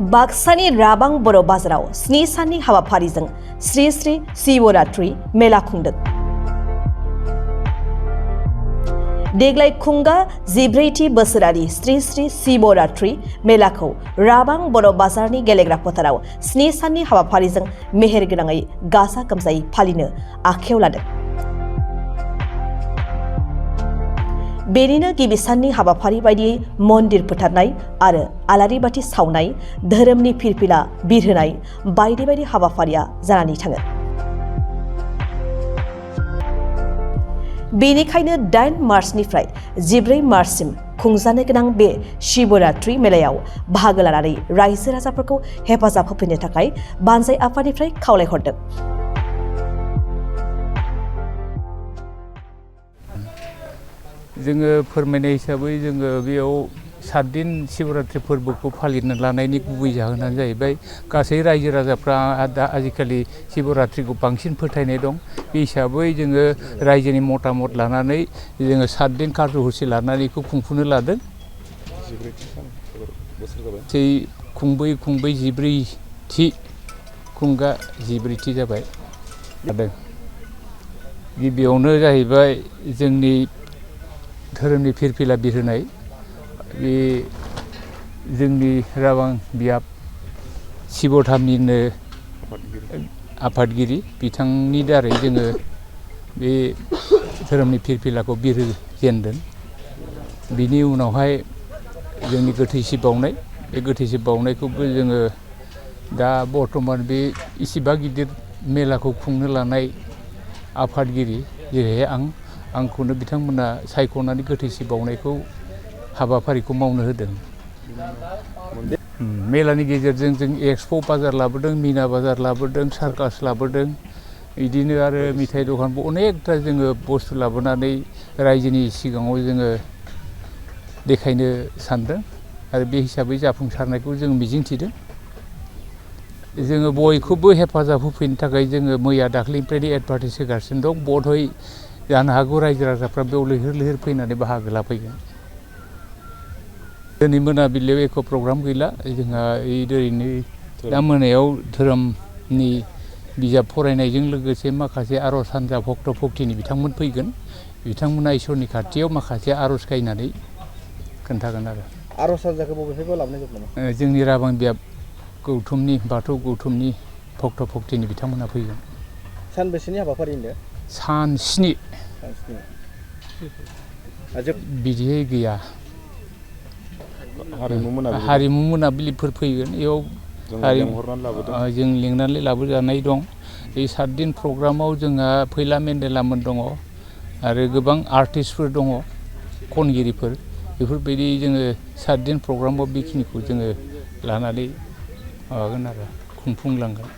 बाक्सानि राबां बर' बाजाराव 7 साननि हाबाफारिजों श्री श्री शिवरात्रि मेला खुंदों। देग्लाय खुंगा 14थि बोसोरारि श्री श्री शिवरात्रि मेलाखौ राबां बर' बाजारनि गेलेग्रा फोथाराव 7 साननि हाबाफारिजों मेहेरगोनाङै गाजा गोमजायै फालिनो आखायाव लादों। बेनिनो गिबि साननि हाबाफारि बायदियै मन्दिर फोथारनाय आरो आलारि बाथि सावनाय, धोरोमनि फिरफिला बिरहोनाय बायदि बायदि हाबाफारिया जानानै थाङो। बेनिखायनो 8 मार्चनिफ्राय 14 मार्चसिम खुंजानो गोनां बे शिवरात्रि मेलायाव बाहागो लानानै रायजो राजाफोरखौ हेफाजाब होफैनो थाखाय बानजाय आफादनिफ्राय खावलायहरदों। जोङो फोरमायनाय हिसाबै जोङो बेयाव 7 दिन शिवरात्रि फोरबोखौ फालिनो लानायनि गुबै जाहोनानो जाहैबाय गासै रायजो राजाफ्रा दा आजिखालि शिवरात्रिखौ बांसिन फोथायनाय दं। बे हिसाबै जोङो रायजोनि मतामत लानानै जोङो 7 दिन कार्ज'हरसि लानानै बेखौ खुंफुंनो लादों। खुंबै 14थि खुंगा 14थि जाबाय। गिबियावनो जाहैबाय जोंनि धोरोमनि फिरफिला बिरहोनाय, बे जोंनि राबां बियाब शिव धामनिनो आफादगिरि बिथांनि दारै जोङो बे धोरोमनि फिरफिलाखौ बिरहोजेनदों। बिनि उनावहाय जोंनि गोथैसि बावनाय, बे गोथैसि बावनायखौबो जोङो दा बर्थमान बे इसिबां गिदिर मेलाखौ खुंनो लानाय आफादगिरि जेरैहाय आंखौनो बिथांमोना सायख'नानै गोथैसि बावनायखौ हाबाफारिखौ मावनो होदों। मेलानि गेजेरजों जों एक्सप' बाजार लाबोदों, मिना बाजार लाबोदों, सार्कास लाबोदों, बिदिनो आरो मिथाइ दखानबो अनेकथा जोङो बुस्थु लाबोनानै रायजोनि सिगाङाव जोङो देखायनो सानदों आरो बे हिसाबै जाफुंसारनायखौ जों मिजिंथिदों। जोङो बयखौबो हेफाजाब होफैनो थाखाय जोङो मैया दाख्लैनिफ्रायनो एडभार्टाइज होगासिनो दं। बधय जानो हागौ रायजो राजाफ्रा बेयाव लैहोर लैहोर फैनानै बाहागो लाफैगोन। दिनै मोनाबिलियाव एख' प्रग्राम गैला। जोंहा ओरैनो दा मोनायाव धोरोमनि बिजाब फरायनायजों लोगोसे माखासे आर'ज हान्जा भक्त भक्तिनि बिथांमोन फैगोन। बिथांमोना इसोरनि खाथियाव माखासे आर'ज गायनानै खोन्थागोन आरो। आर'ज हान्जाखौ बबेनिफ्राय लाबोनाय जादों? जोंनि राबां बियाब गौथुमनि बाथौ गौथुमनि भक्त भक्तिनि बिथांमोना फैगोन। सानबेसेनि हाबाफारि होनदों? सान 7। बिदियै गैया। हारिमु मोनाबिलिफोर फैगोन। बेयाव जों लिंनानै लाबोजानाय दं। बे 7 दिन प्रग्रामाव जोंहा फैला मेन्देलामोन दङ आरो गोबां आर्टिस्टफोर दङ, खनगिरिफोर। बेफोरबायदि जोङो 7 दिन प्रग्रामाव बेखिनिखौ जोङो लानानै माबागोन आरो खुंफुंलांगोन।